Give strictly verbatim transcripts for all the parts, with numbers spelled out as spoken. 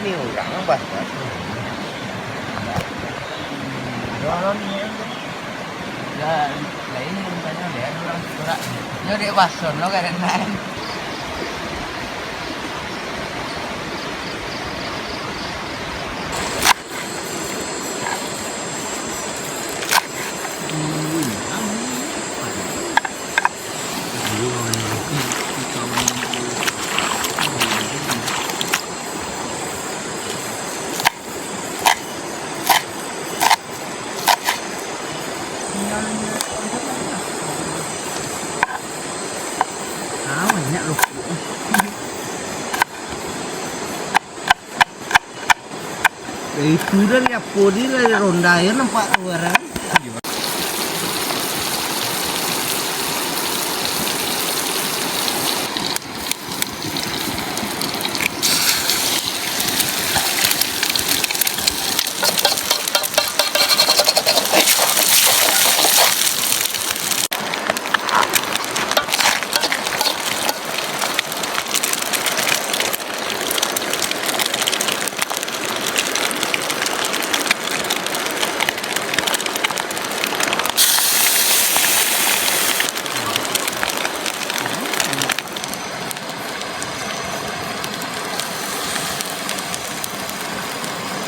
Ni urang baso. Ado urang ni. Dah, lain tanyo dek urang surak. Nyo dek baso lo kadang-kadang. Ah, banyak rokok. Itu dari apo di, dari ronda yo nampak tu barang.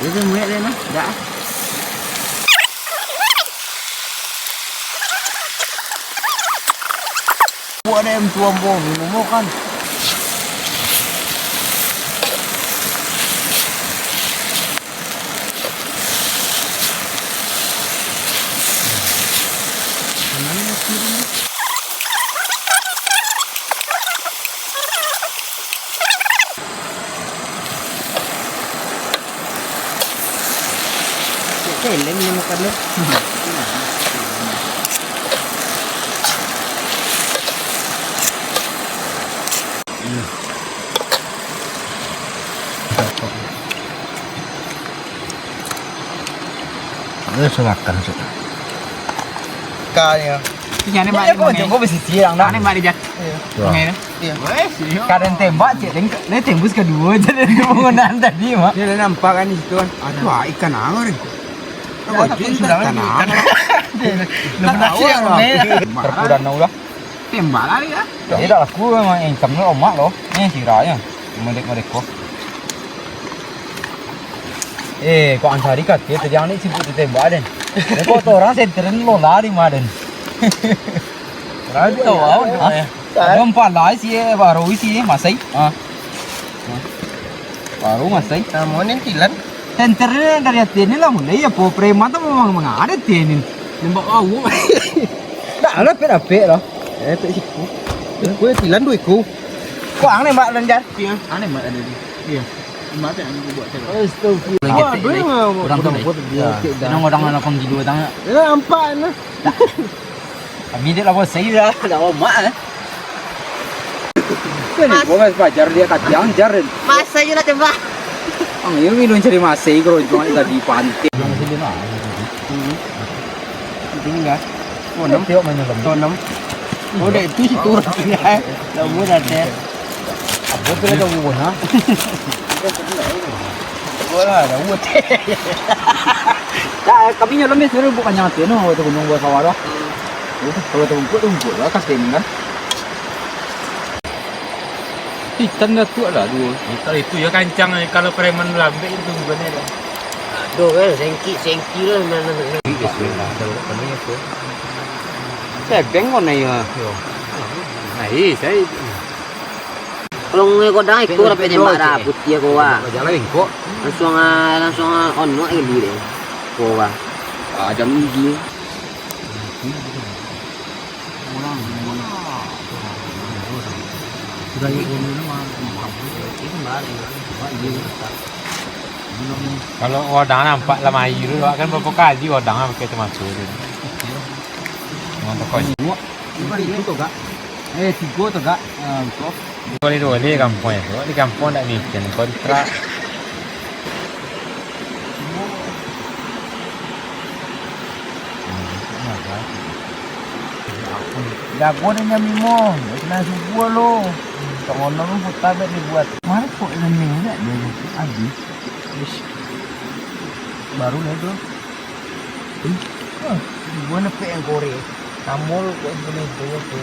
Itu muek dia nah, dah. Buat ada yang tuan bom, minum kan. Celeng yang makan tu. Ini sudah makan sih. Kayaknya. Ini ada mak. Ini kau jengkau besi siang dah. Ini mak dijak. Iya. Tuh. Ini. Iya. Weh, serius. Kadang tembak, cek, deng, dia tembus kedua je dari pembunuhan tadi, Mak. Dia dah nampak kan di situ kan. Aduh, ah, ikan apa ni? Apa tu ikan apa? Lepas nasi yang mana? Terpudana ulah. Tembak lari lah. Jadi dah laku memang income tu omak lo. Ni sirahnya. Modek-modek ko. Eh, kok Ansari kata tadi ang ni sibuk ditembak den. Kok tu orang senter ni lo lari mah den. Lari tahu awak tu. Ada empat lah isi eh, baru isi eh, masai. Ah. Baru masai. Kamu ni kilan. Senter ni dari hati ni lah mulai apo preman tu memang mangada hati ni. Nembak awak. Tak ada pek-pek lah. Eh, pek siku. Siku kilan dua iku. Kok ang nembak lancar? Iya. Ang nembak tadi. Iya. Nembak tu ang buat tu. Astagfirullah. Wah, dua yang orang tu deh. Dia orang orang lapan kilo tangan. Ya, nampak nah. Kami dia lawan saya dah. Dah omak eh. Kan gua mas pajar dia kaki ang jar. Masa je lah tembak. Ang yo minum cari masai keroncong tadi pantai. Yang sini mah. Hmm. Tinggal. Oh, enam. Tengok mana lembut. Oh, enam. Oh, dek itu situ orang tinggal. Lama dah teh. Apa tu dah tahu nah? Bola dah buat. Tak, kami nyo lembek sebenarnya bukan yang tu no, tu gunung buah sawah dah. Kalau tu rumput, tu rumput lah, kasih kan. Ikan dah tuak lah dua. Kalau itu ya kancang, kalau preman lambek itu bukannya dah. Aduh kan, sengki, sengki lah, mana, mana. Sebeng kau naik lah. Yo. Nah, iya, saya. Kalau ngai kodang itu rapi tembak dah, putih aku wah. Jalan bengkok. Langsung ah, langsung ah, ono aja dulu deh. Ko wah. Ah, jam gigi. Sudah ya, kalau wadang nampak lah air tu, kan berapa kali wadang lah pakai termasuk tu. Memang pokoknya. Tigo tu gak? Eh, tigo tu gak? Ah, kau. Kau ni dua ni kampung tu. Di kampung tak mikir kontrak. Jago ni jam lima, dah kena subuh lo. Tong ono pun puta bek dibuat. Mano kok lening bek dia tu? Abih. Ish. Baru lah tu. Ih. Oh, gua nepek yang kore. Tambol kok sebelah itu tu.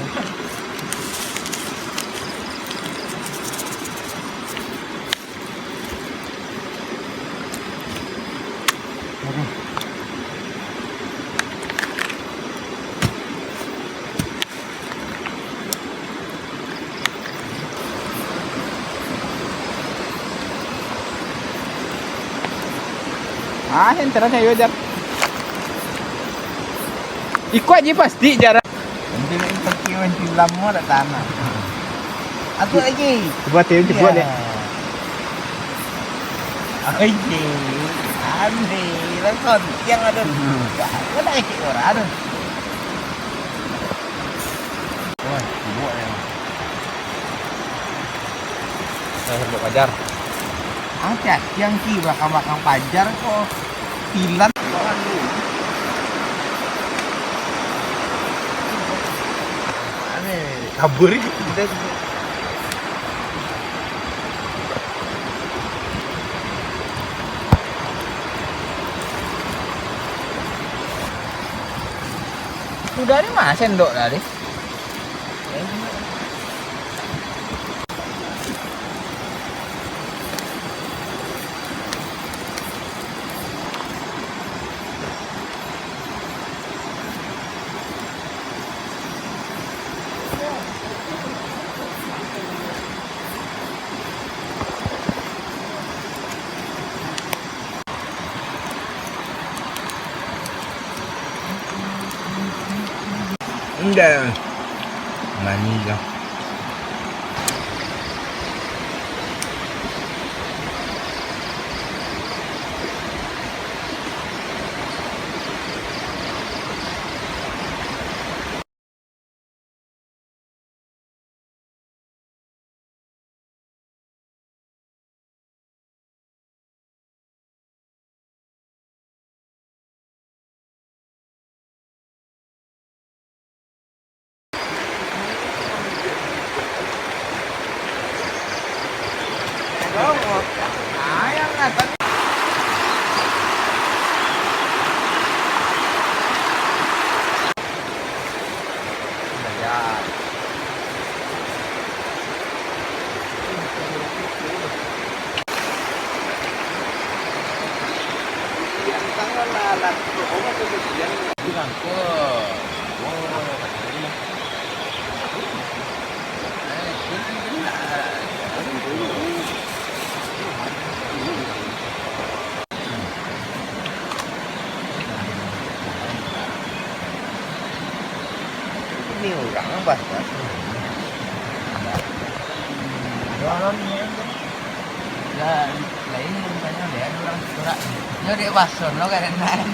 Ah, enteran ayo, Jar. Iko aja pasti, Jar. Nanti lagi pakai mancing lamo dak tanah. Aku lagi. Cuba, Tim, cuba, Iya. Dek. Oke. Aneh. Lah, kon. Yang ada. Hmm. Wah, aku nak ngecek orang tu. Wah, sibuk ya. Saya sebut pajar. Ah, cacing ki, belakang-belakang pajar kok. Pilan. Aneh, kabur kita. Sudah ni mah sendok tadi. Indah. Manih lah. Ini urang basah. Ado alon ni. Lah, lain tanyo dek urang surak. Nyo dek baso no kadang-kadang.